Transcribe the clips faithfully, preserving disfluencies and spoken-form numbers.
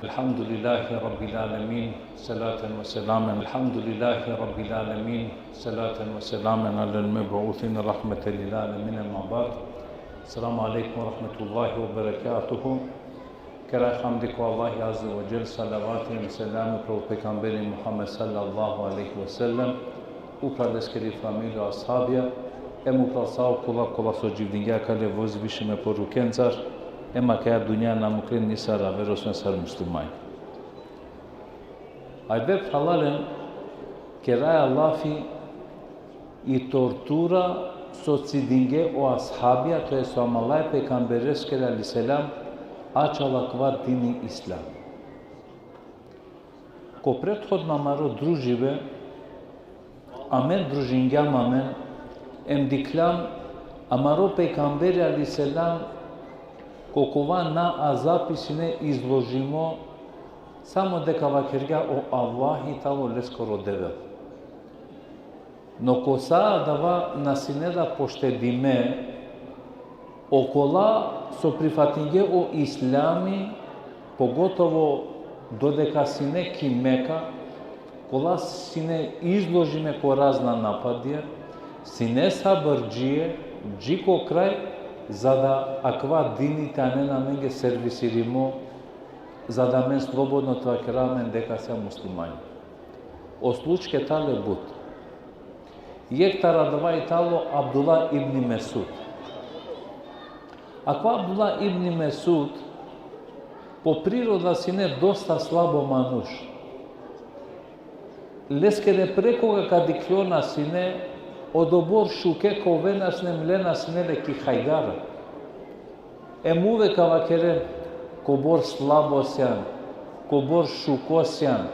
الحمد لله رب العالمين، صلاة وسلاما. الحمد لله رب العالمين، صلاة وسلاما على المبعوثين رحمة للعالمين، أما بعد. السلام عليكم ورحمة الله وبركاته. Kera hamdi ko Allahi Azze ve Dželle, salavati hem selami upro pejgamberi Muhammed sallallahu alejhi ve sellem, upra leskeri familija, ashabija, hem upra sa okola kola so dživdingja kale vozvišime porukencar, hem akaja dunja na mukren nisar aver osim sar muslimanja. Ajde, phralalen, keraja lafi i tortura so cidinge o ashabija, to jest o amala e pejgambereskere alejhi selam, ačhal akava dini islam. Ko prethodno amaro družibe, amen družingjam amen, em dikhljam amaro pejgamberi alejhi selam, ko kova na azapi sine izložimo, samo deka vakergja o Allahi tano leskoro Devel. No ko sa adava na sine da poštedime okola so prifatinge o islami, pogotovo dodeka sine ki Meka, kola sine izložime ko razna napadija, sine sabrdžije, dži ko kraj, za da akava dini te anen amenge servisirimo, za da amen slobodno te vakera amen deka sijam muslimanja. O slučke tale but. Jekh taro adava i tano Abdullah ibn Mesud. Akava Abdullah ibn Mesud po priroda sine dosta slabo manuš. Leskere prekoga ka dikhljon sine, odobor šuke ka ovena sine, mlena sine le ki hajgara. Em uvek ka vakeren kobor slabo sijam, kobor šuko sijam.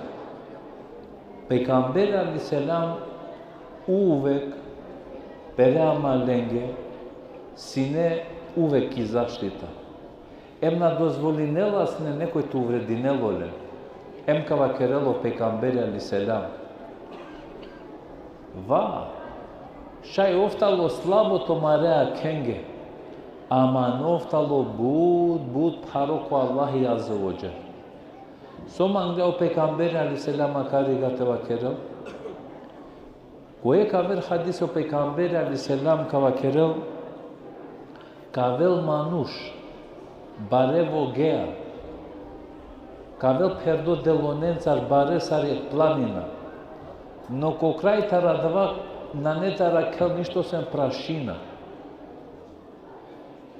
Pejgamberi alejhi selam uvek pere amalenge sine uvek ki zaštita. Em na dozvolinela sine nekoj te uvredinel olen. Em ka vakerel o pejgamberi alejhi selam: Va, šaj ov tano slabo tumare akhenge, ama ov tano but, but pharo ko Allahi Azze ve Dželle. So mangla o pejgamberi alejhi selam akariga te vakerel? Ko jekh aver hadis o pejgamberi alejhi selam ka vakerel: Ka avel manuš bare vogea, ka avel pherdo delonencar bare sar jekh planina, no ko kraj taro adava nane te arakhel ništo sem prašina.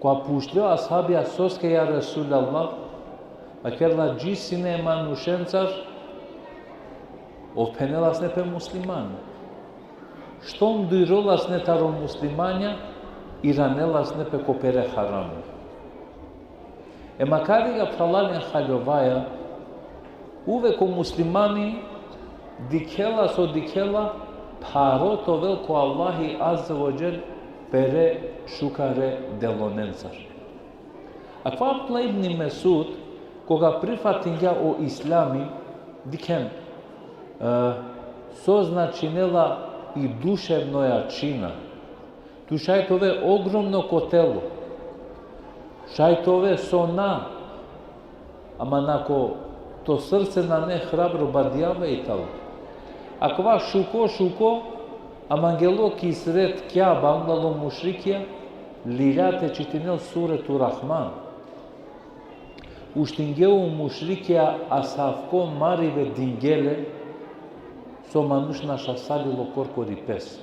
Koga pučle o ashabija: Soske, ja Resulallah? Vakerela: Dži sine e manušencar, ov phenela sine pe musliman. Štom dujrola sine taro muslimanja, iranela sine pe ko pere harami. Em akariga, phralalen, haljovaja, uvek o muslimani dikhela so dikhela, pharo te ovel ko Allahi Azze ve Dželle pere šukare delonencar. Akava Abdullah ibn Mesud, koga prifatingja o islami, dikhen, e, so značinela i duševno jačina. Tu šaj te ove ogromno ko telo, šaj te ove so na, ama ako to srce nane hrabro, badjava i talo. Akava šuko, šuko, ama angelo ki sred Kjaba, anglal o mušrikija, lilja te čitinel Suretu Rahman. Uštinge o mušrikija, asavko maribe dinge le, so manuš našasalilo korkori pes.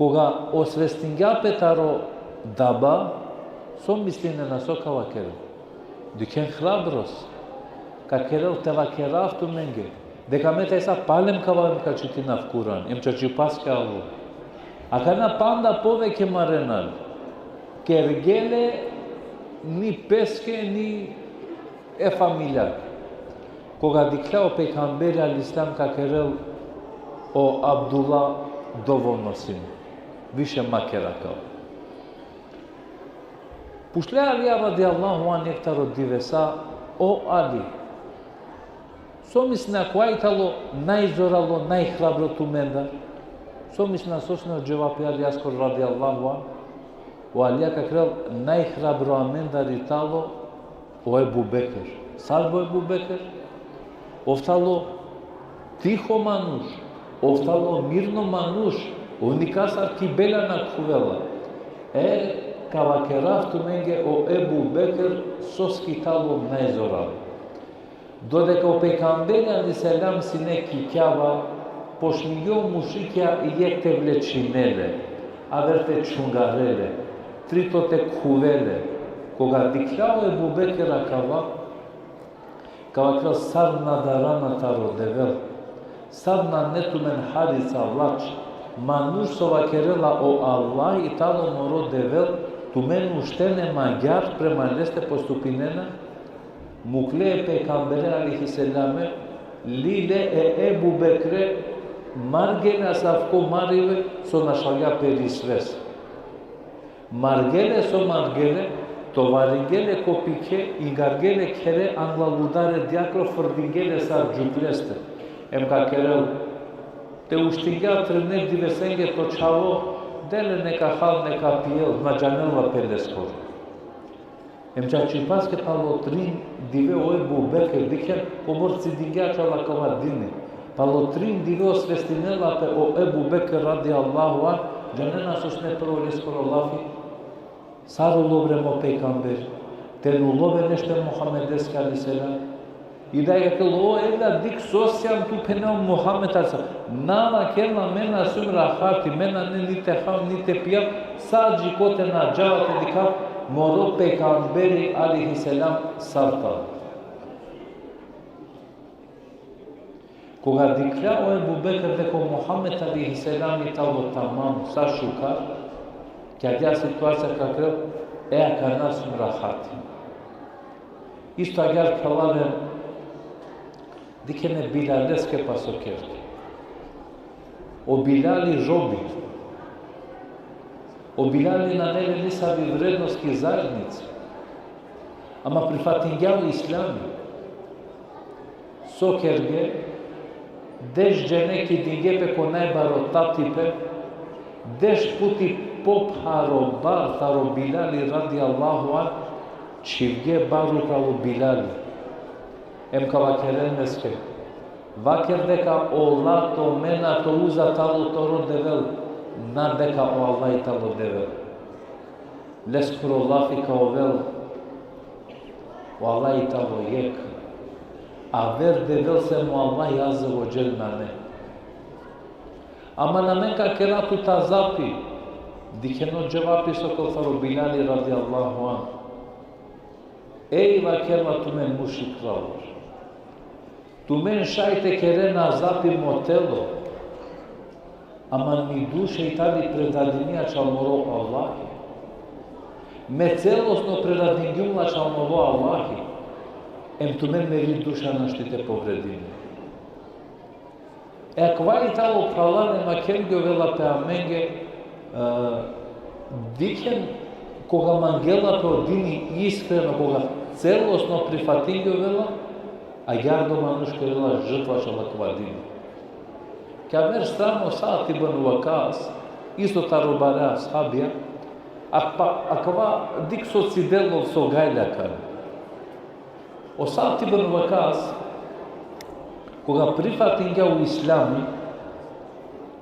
Koga osvestingja pe taro daba, so mislinena so ka vakerel? Dikhen hrabrost. Ka kerel te vakerav tumenge deka me tajsa palem ka vav em ka čitinav Kuran, em čačipaske alo. Akana panda poveke marenal. Kergje le ni peske, ni e familija. Koga dikhlja o pejgamberi alejhi selam ka kerel: O Abdullah, dovolno sine. Više ma ker akava. Pučhlja Alija radijallahu anh jekh taro divesa: O Ali, so mislinena kova i talo najzoralo, najhrabro tumendar? So mislinena so sine o dževapi Alijaskoro radijallahu anh? O Alija ka kerel: Najhrabro amendar i talo o Ebu Bekr. Sar o Ebu Bekr? Ov talo tiho manuš, ov talo mirno manuš, ov nikasar ki belja na khuvela. E, ka vakerav tumenge o Ebu Bekr soske i talo najzoralo. Dodeka o pejgamberi alejhi selam sine ki Kjaba, počmingje o mušrikja jekh te vlečinel le, aver te čhungarel le, trito te khuvel le. Koga dikhlja o Ebu Bekr akava, ka vakerel: Sar na darana taro Devel, sar nane tumen harica, vlač, manuš so vakerela o Allah i talo moro Devel, tumen uštene magjar prema leste postupinena? Mukhle e pejgambere alejhi selame, lile e Ebu Bekre, margje le asavko maribe so našalgja peri sves. Margje le so margje le, tovaringje le ko pikhe, ingargje le khere angla ludare djakro, frdingje le sar džukleste. Em ka kerel: Te uštingja trine divesenge to čhavo, de le neka hal, neka pijel, na džanela pe leskoro. Em čačipaske palo trin dive o Ebu Bekr, dikhen kobor cidingja čal akava dini. Palo trin dive osvestinela pe o Ebu Bekr radijallahu anh, džanena so sine prvo leskoro lafi? Sar ulo bre mo pejgamber, te na ulo be nešto e Muhammedeske alejhi selam? I da ka kerel: O, ela dikh so sijam tu, phenel, Muhammed alejhi selam. Na vakerel, me na sijum rahati, me nane ni te hav, ni te pijav, sa dži kote na džava te dikhav moro pejgamberi alejhi selam sar tano. Koga dikhlja o Ebu Bekr deka o Muhammed alejhi selam i talo tamam, sa šukar, ki adija situacija ka kerel: E, akana sijum rahati. Isto agjaar, phralalen, dikhen e Bilaleske pa so kergje. O Bilali robi. O Bilali nane le nisavi vrednost ki zaednica. Ama prifatingja o islami. So kergje? Deš džene kidingje pe ko najbaro tatipe, deš puti popharo bar taro Bilali radijallahu anh, čhivgje bar upral o Bilali. Em ka vakeren leske: Vaker deka ola te omen, a te uza talo toro Devel, na deka o Allah i talo Devel. Leskoro lafi ka ovel: O Allah i talo jekh. Aver Devel sem o Allah azze ve dželle nane. Ama amen ka kera tut azapi. Dikhen o dževapi so kerel taro Bilali radijallahu anh: Ej, vakerela, tumen mušrikralor. Tumen šaj te kerena azapi mo telo, ama mi duša i tali predadinija čal moro Allahi. Me celosno predadingjum la čal moro Allahi, em tumen meri duša našti te povredinen. E, akava i talo, phralalen, em vakergjovela pe amenge, e, dikhen, koga mangela pe o dini iskreno, koga celosno prifatingjovela, agjaar o manuš kerela žrtva čal akava dini. Ki aver strana o Sa'd ibn Vakas, isto taro bare ashabija, akava, akava dikh so cidel ov, so gajle akana. O Sa'd ibn Vakas, koga prifatingja o islami,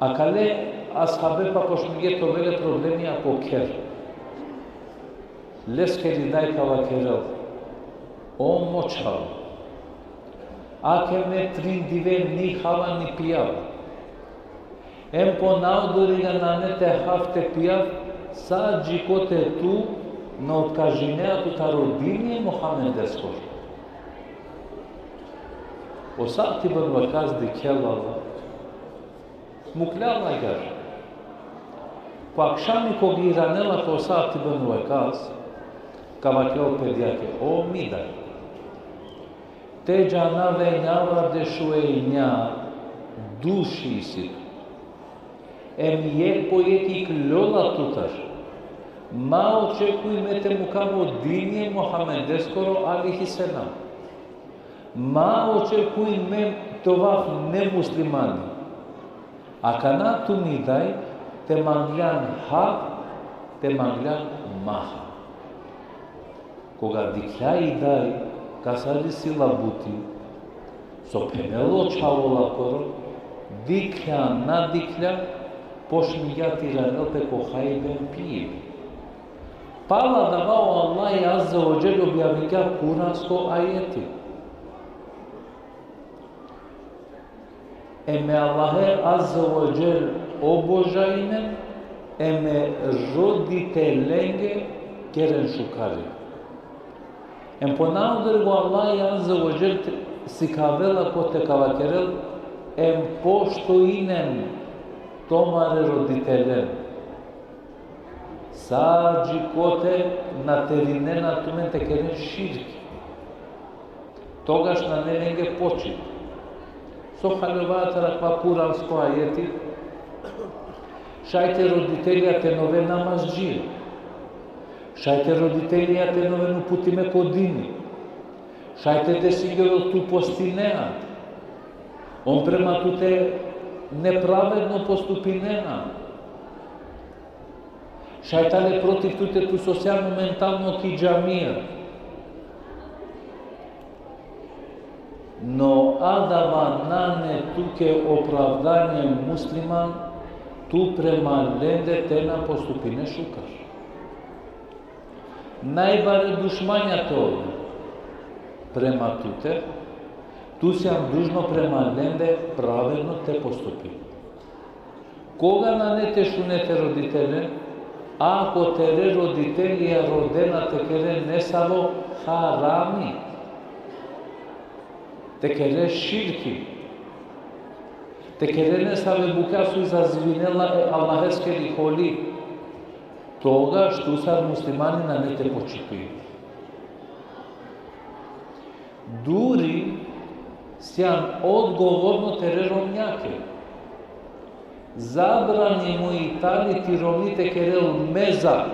akale ashabepa počmingje te ovel le problemija ko kher. Leskeri daj ka vakerel: O mo čhavo, ake me trin dive ni hava ni pijava. Em ponaodoriga nane te hav te pijav, sa džikote tu na otkažinea tu taro dini e Muhammedeskoro. O Sa'd ibn Vakkas dikhela la, mukhlja la agjaar. Ko akšami koga iranela pe o Sa'd ibn Vakkas, ka vakerel pe dajake: O mi daj, te džanav, enjavardeš u enja duši isi tu. Em jekh po jekh ikljola tutar. Ma očekuj me te mukav o dini e Muhammedeskoro alejhi selam. Ma očekuj me te ovav nemuslimani. Akana tu mi daj te mangljan hav, te mangljan maha. Koga dikhlja i daj kasari sila buti, so phenela o čhavo lakoro, dikhlja, na dikhlja, počmingja te iranel pe ko hajbe em pibe. Pala adava o Allah Azze ve Dželle objavingja kuransko ajeti. Em e Allahe Azze ve Dželle obožajnen, em e roditelenge keren šukari. Em ponaodori o Allah Azze ve Dželle sikavela kote ka vakerel: Em poštujnen tumare roditelen. Sa džikote na terinena tumen te keren širki. Togaš nane lenge počit. So haljova taro akava kuransko ajeti? Šaj te roditelja te na ove namazdžije. Šaj te roditelja te na ove uputime ko dini. Šaj te desingjovel tu postinea. On prema tute nepravedno postupinena. Šaj tale protiv tute tu so sian momentalno ki džamija. No adava nane tuke opravdanje musliman, tu prema lende te na postupine šukar. Najbare dušmanja te oven prema tute, tu sian dužno prema lende pravedno te postupine. Koga nane te šune te roditelen? Ako tere roditelja rodena te keren nesavo harami, te keren širki, te keren nesave bukja so izazivinela e Allaheskeri holi, togaš tu sar muslimani nane te počitujne. Duri sian odgovorno tere romnjake. Zabrani mu i tani ti romni te kerel meza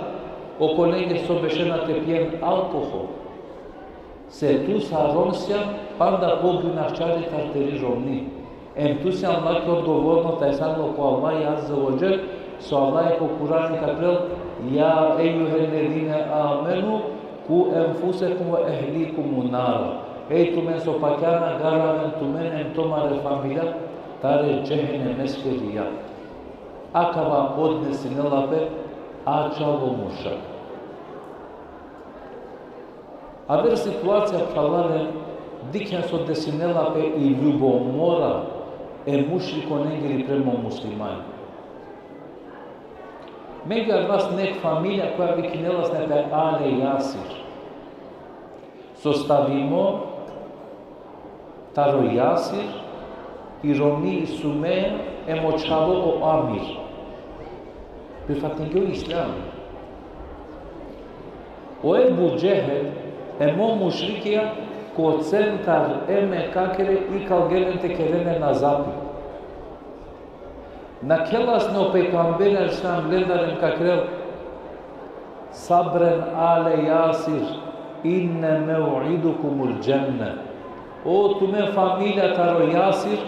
okolenge so bešena te pijen alkohol. Se tu sar rom sian, panda pogunahčari tar teri romni. Em tu sian lake odgovorno tajsalo ko Allah Azze ve Dželle, so Allah ko Kurani ka vakerel: Ja ejjuhellezine amenu, ku enfusekum ve ehlikum nara. Ej tumen so pakjana, garaven tumen em tumare familija tari džehennemeskeri jag. Akava odnesinela pe ačhal o murša. Aver situacija, phralalen, dikhen so desinela pe i ljubomora e mušrikonengiri prema muslimani. Megju adava sine jekh familija koja vikinela sine pe Ale Jasir. So stavimo taro Jasir, i romni i Sumeja, em o čhavo o Amir. Prifatingje o islam. O Ebu Džehel, em o mušrikija, ko centar e Mekakere ikalge len te keren e nazapi. Nakhela sine o pejgamberi alejhi selam lendar em ka vakerel: Sabren ale Jasir, inne mev'idukumul dženne. O tumen familija taro Jasir,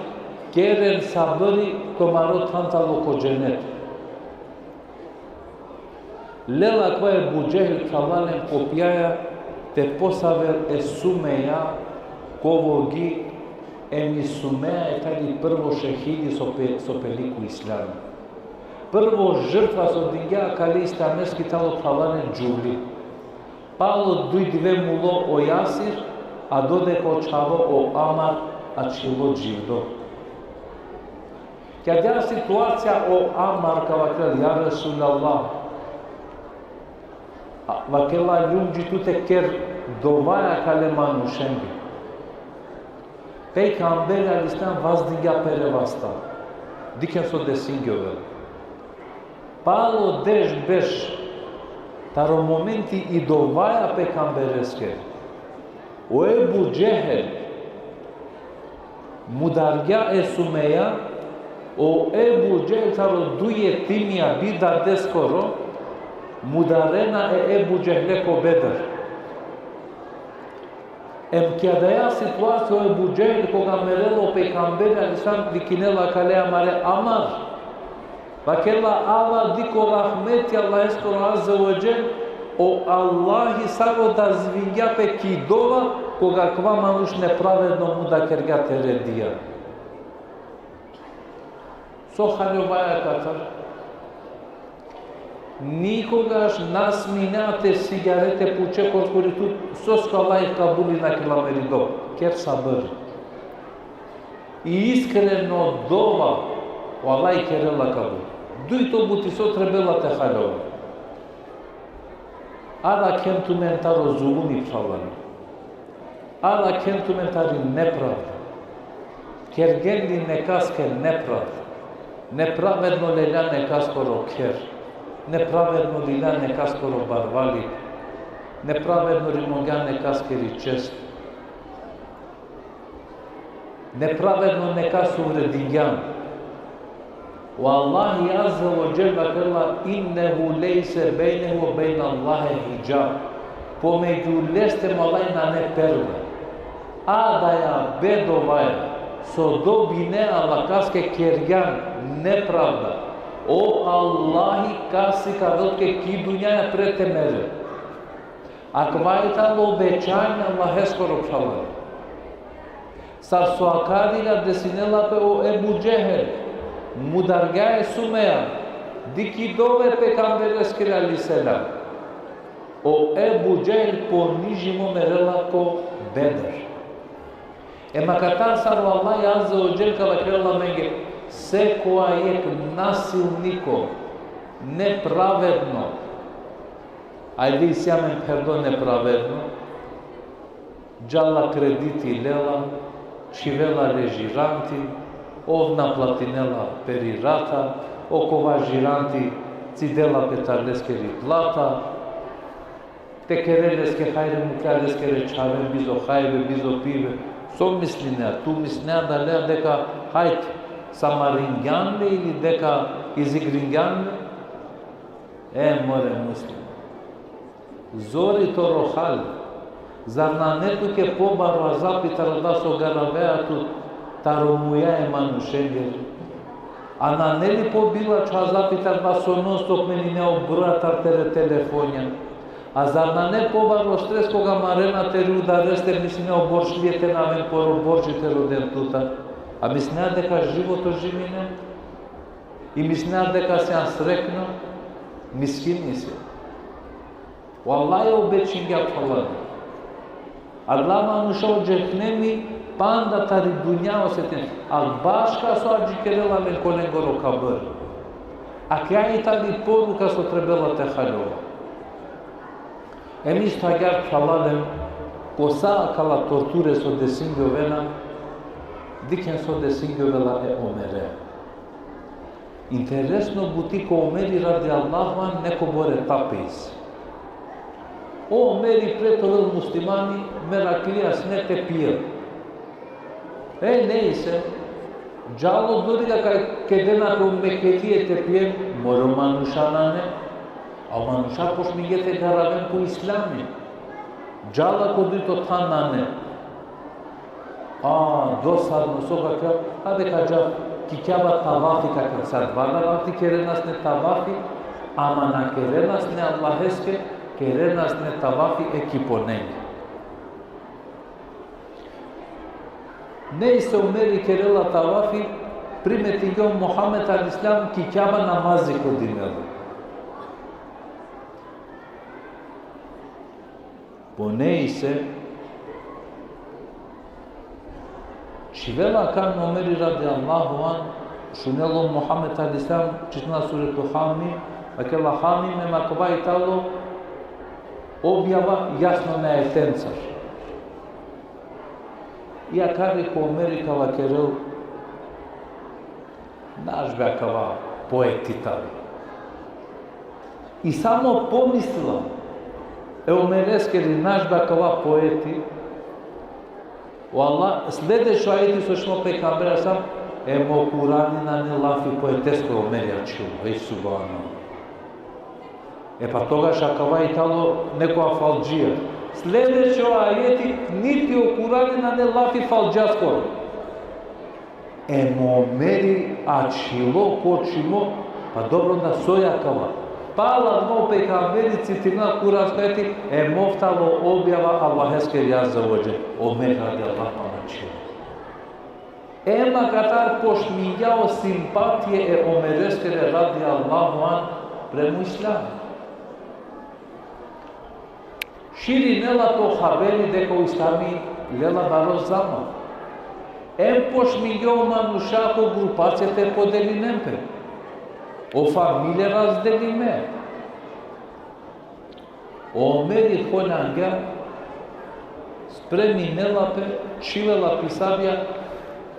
keren sabri, tumaro than tano ko dženet. Lela akava Ebu Džehel, phralalen, kopjaja te posavel e Sumeja ko vogi, em i Sumeja i tani prvo šehidi so pe-, so peli ko islam. Prvo žrtva so dingja akale islameske tano, phralalen, džuvli. Palo duj dive mulo o Jasir, a dodeka o čhavo o Amar ačhilo dživdo. Keda situacija o Amar ka vakerel: Ja Resulallah, a, vakerela, ljum dži tute, ker dovaja kale manušenge. Pejgamberi alejhi selam vazdingja pere vasta. Dikhen so desingjovel. Palo deš berš taro momenti i dovaja pejgambereske, o Ebu Džehel mudargja e Sumeja, o Ebu Džehel taro duj jetimija bi dadeskoro mudarena e Ebu Džehle ko Bedr. Em ki adaja situacija o Ebu Džehel, koga merela o pejgamberi alejhi selam, vikinela kale amare Amar. Vakerela: Ava dikh o rahmeti Allaheskoro azze ve dželle, o Allahi sar o dazvingja pe ki dova, koga kova manuš nepravedno muda kergja tere dija. So haljovaja katar? Nikogaš na sminea te sigjarete puče korkori tut, soske Allah kabuli na kerela meri dova. Ker sabri. I iskreno dova, o Allah kerela kabul. Dujto buti so trebela te haljova. Adakhen tumen taro zulumi, phralalen. Adakhen tumen tari nepravda. Kergjen li nekaske nepravda. Nepravedno lelja nekaskoro kher. Nepravedno lelja nekaskoro barvalik. Nepravedno rimongja nekaskeri čest. Nepravedno nekas uvredingjan. O Allahi azze ve dželle vakerela: Innehu lejse bejnehu ve bejne Allahi hidžab. Pomegju leste em Allahi nane perda. Adaja bedovaja so dobinea lakaske kergjan nepravda, o Allahi kasi ka avel tuke ki dunjaja pre te mere. Akava i tano obećanje Allaheskoro, phralalen. Sar so akariga desinela pe o Ebu Džehel, mudargja e Sumeja, dikh i dova e pejgambereskiri alejhi selam. O Ebu Džehel ponižimo merela ko Bedr. Em akatar sar o Allah azze ve dželle ka vakerela amenge, sekova jekh nasilniko, nepravedno, ajde isi amen pherdo nepravedno, džala krediti lela, čhivela le žiranti, ov na platinela peri rata, okova žiranti cidela pe tari leskeri plata, te kere leske hajri, mukhlja leskere čhave bizo hajbe, bizo pibe. So mislinea? Tu mislinea adalea deka hajt, samaringjan le ili deka izigringjan le? E, more musliman. Zori toro hal. Zar nane tuke pobaro azapi taro da so garavea tut taro muja e manušengere? A nane li pobilačho azapi taro da so non-stop meninea o broj taro tere telefonja? A zar nane pobaro stres koga marena teri udareste, mislinea o borčlije te na aven, poro borči te roden tutar? A mislinea deka životo živinea? I mislinea deka sian srekno? Miskini si. O Allah obećingja, phralalen. Adala manuša o džehenemi panda tari dunja osetinena. A baška so adžikerela len ko lengoro kabr. Akaja i tani poruka so trebela te haljova. Em isto agjaar, phralalen, ko sa akala torture so desingjovena, dikhen so desingjovela e Omere. Interesno buti, ko Omeri radijallahu anh nekobor etape isi. O Omeri, pre te ovel muslimani, meraklija sine te pijel. E, nejse, džala odoriga kaj kedena pe o Mekelije te pijen, more, o manuša nane. A o manuša počmingje te garaven ko islami. Džala ko dujto than, nane. A, dosadno, so ka kera? Ajde ka džav ki Kjaba tavafi, ka kera. Sar adava vakti kerena sine tavafi, ama na kerena sine Allaheske, kerena sine tavafi e kiponenge. Nejse, o Omeri kerela tavafi, primetingja o Muhammed alejhi selam ki Kjaba namazi kldinela. Po nejse, čhivela akana o Omeri radijallahu anh, Šunela o Muhammed alejhi selam, čitinela suretu Hamim, vakerela Hamim, em akava i tano objava jasno na ajetencar. I akari ko Omeri ka vakerel, naš be, akava poeti tano. I samo pomisla e Omereskeri, naš be, akava poeti, o Allah, sledećo ajeti so šunela o pejgamberi sam, em o Kurani nane lafi poeteskoro, Omeri ačhilo. Ej, subhanallah. E pa togaš akava i tano nekoja faldžija. Sledećo ajeti, niti o Kurani nane lafi faldžaskoro. Em o Omeri ačhilo, kočimo, pa dobro, onda soj akava? Pala o pejgamberi citinela kuransko ajeti, em ov tano objava Allaheskeri azze ve dželle. O Omeri radijallahu anhu ačhilo. Em akatar počmingja o simpatije e Omereskere radijallahu anhu prema islami. Širinela pe o haberi deka o islami lela baro zaman. Em počmingje o manuša ko grupacija te podelinen pe. O familije razdelime. O Omeri holjangja, spreminela pe, čhivela pisavja,